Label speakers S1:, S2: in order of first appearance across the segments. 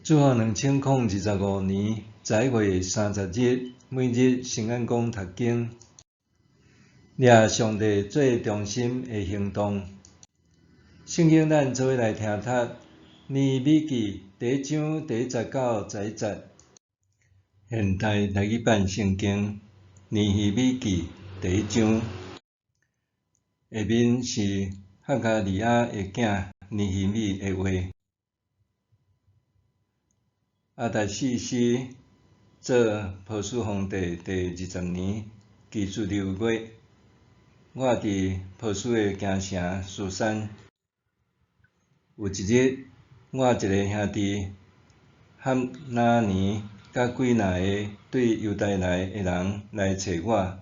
S1: 主後2025年11月30日，每日聖安講讀經，掠上帝做中心的行動。聖經咱做伙來聽讀《尼希米記》第一章第一節到十一節。現代台語版聖經《尼希米記》第一章，下面是哈加利亞的囝尼希米的話。亞達薛西做波斯皇帝第二十年，基斯流月，我佇波斯的京城書珊。有一日，我一个兄弟哈拿尼佮幾若个對猶大來的人來揣我，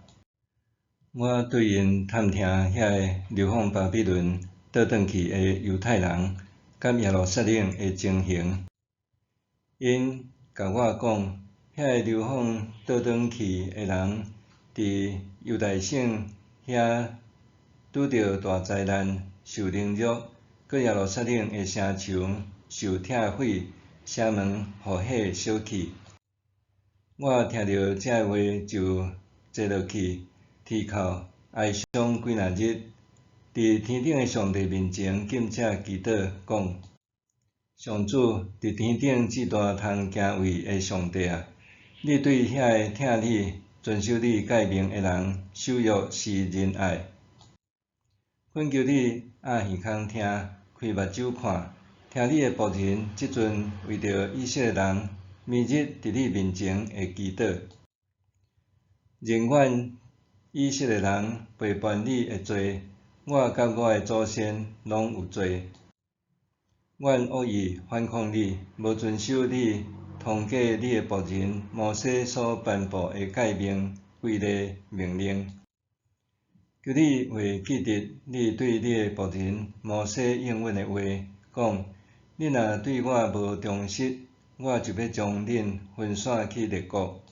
S1: 我對𪜶探聽遐个流放巴比倫倒轉去的猶太人佮耶路撒冷的情形。𪜶共我講，遐个流放倒轉去的人，佇猶大省遐拄著大災難，受凌辱，閣耶路撒冷的城牆受拆毀，城門予火燒去。我聽著這个話，就坐落去，啼哭哀傷幾若日，佇天頂的上帝面前禁食祈禱，講：上主，佇天頂至大通敬畏的上帝啊，你對遐个疼你、遵守你誡命的人守約施仁愛。懇求你掩耳孔聽，開目睭看，聽你的僕人這陣為著以色列人，每日佇你面前的祈禱。認阮以色列人背叛你的罪，我佮我的祖先攏有罪。阮惡意反抗你，無遵守你通過你的僕人摩西所頒布的誡命、規例、命令。求你會記得你對你的僕人摩西應允的話，講：恁若對我無忠實，我就欲將恁分散去列國。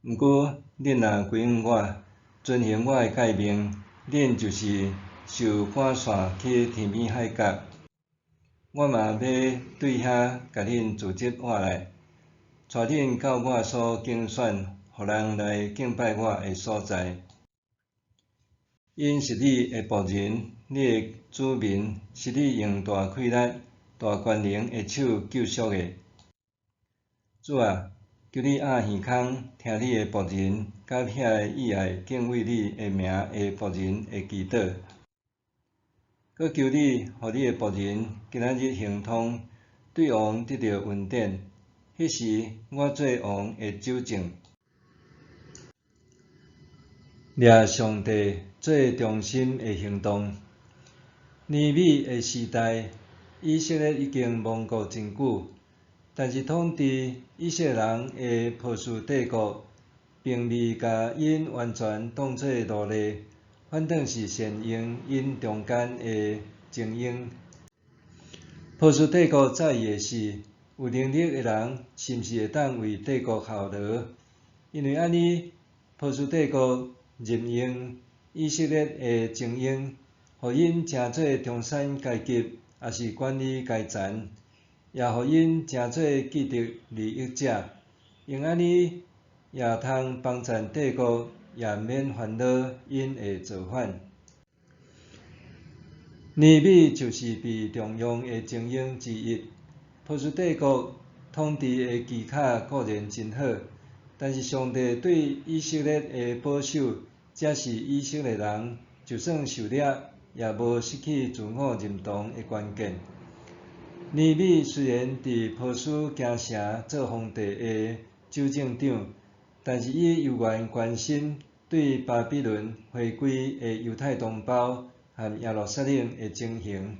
S1: 毋過，恁若歸向我，遵行我的誡命，恁就是受趕散去天邊海角，我嘛欲對遐共恁組織活來，帶恁到我所揀選，予人來敬拜我的所在。𪜶是你的僕人，你的子民，是你用大氣力、大權能的手救贖的。主啊，求你掩耳孔，聽你的僕人，佮遐个喜愛敬畏你的名的僕人的祈禱。閣求你，予你的僕人今仔日行通，對王得著恩典。彼時，我做王的酒政。掠上帝做中心的行動。尼希米的時代，以色列已經亡國真久，但是統治以色列人的波斯帝國，並未共𪜶完全當做奴隸。反轉是善用𪜶中間的精英。波斯帝國在意的是，有能力的人是毋是會當為帝國效勞？因為按呢，波斯帝國任用以色列的精英，予𪜶成做中產階級，抑是管理階層，也予𪜶成做既得利益者，用按呢也通幫贊帝國。也毋免煩惱𪜶會造反。尼希米就是被重用的精英之一。波斯帝國統治的技巧固然真好，但是上帝對以色列的保守，才是以色列人就算受掠，也無失去自我認同的關鍵。尼希米雖然佇波斯京城做皇帝的酒政長，但是伊猶原關心對巴比倫回歸的猶太同胞和耶路撒冷的情形。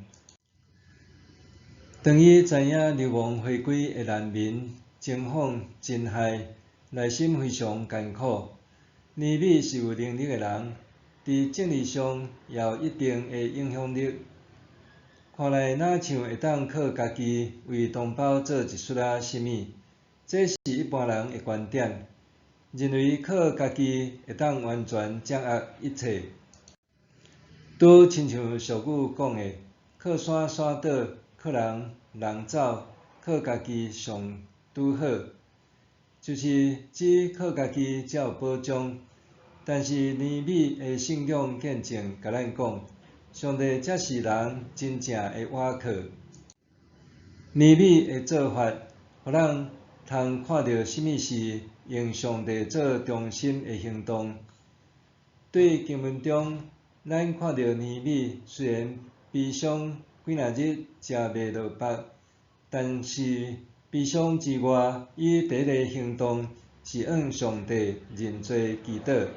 S1: 當伊知影流亡回歸的難民情況真害，內心非常艱苦。尼希米是有能力的人，佇政治上也有一定的影響力，看來若像會當靠家己為同胞做一撮仔啥物，這是一般人的觀點。認為靠家己會當完全掌握一切，拄親像俗語講的，靠山山倒，靠人人走，靠家己上拄好，就是只靠家己才有保障。但是尼米的信仰见证共咱讲，上帝才是人真正的倚靠。尼米的做法，予咱通看著啥物是用上帝做中心的行动。對經文中，咱看著尼米雖然悲傷幾若日食袂落腹，但是悲傷之外，伊第一个行動是向上帝認罪祈禱。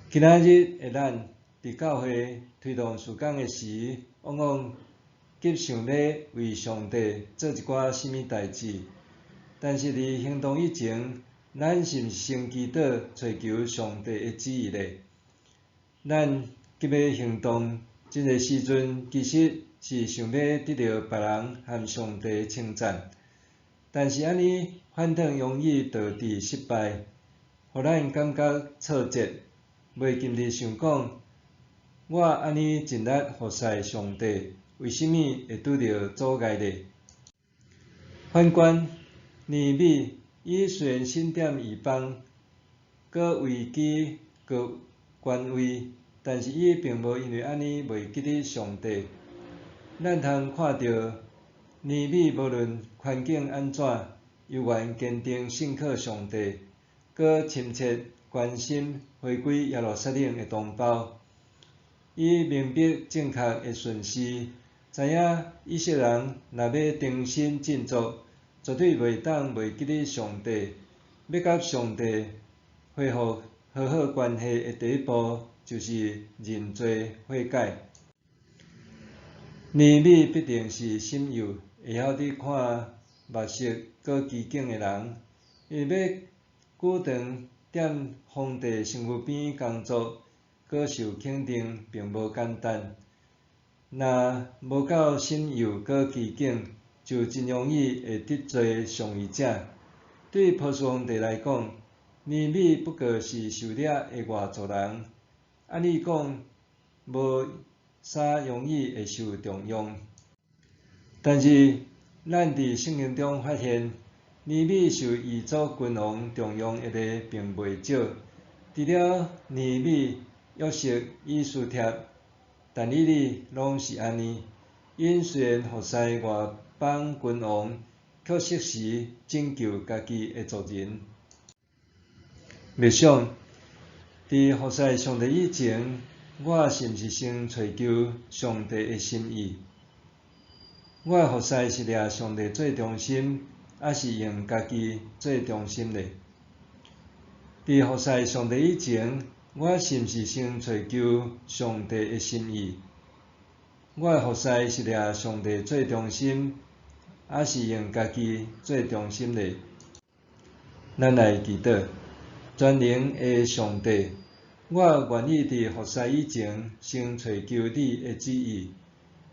S1: 今仔日的咱，佇教會推動事工的時，往往急想欲為上帝做一寡啥物代誌，但是佇行動以前，咱是毋是先祈禱揣求上帝的旨意咧？咱急欲行動，真濟時陣其實是想欲得著別人和上帝的稱讚，但是按呢反轉容易導致失敗，予咱感覺挫折，袂禁佇想講，我按呢盡力服侍上帝，為啥物會拄著阻礙咧？反觀尼米，伊雖然身踮異邦，閣位居高權位，但是伊並無因為按呢袂記得上帝。咱通看著尼米無論環境按怎，猶原堅定信靠上帝，閣深切關心回歸耶路撒冷的同胞。伊明白正確的順序，知影以色列人若欲重新振作，絕對袂當袂記得上帝。欲佮上帝恢復和好關係的第一步，就是認罪悔改。尼米必定是心幼，會曉佇看目色閣機警的人，伊欲久長踮皇帝身軀邊工作，閣受肯定，並無簡單。若無夠心幼閣機警，就真容易會得罪上位者。對波斯皇帝來講，尼米不過是受掠的外族人，按理講無啥容易會受重用。但是，咱佇聖經中發現，尼米受異族君王重用的例並袂少。除了尼米、約瑟、以斯帖、但以理攏是按呢。𪜶雖然服侍外邦君王，卻適時拯救家己的族人。默想，佇服侍上帝以前，我是毋是先揣求上帝的心意？我的服侍是掠上帝做中心，抑是用家己做中心咧？佇服侍上帝以前，我是毋是先揣求上帝的心意？我的服侍是掠上帝做中心，抑是用家己做中心咧？咱來祈禱，全能的上帝，我願意佇服侍以前，先揣求你的旨意，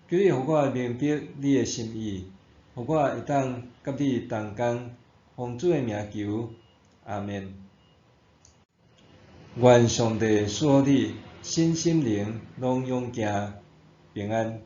S1: 求你予我明白你的心意，予我會當佮你同工，奉主的名求，阿們。願上帝賜福你，身心靈攏勇健平安。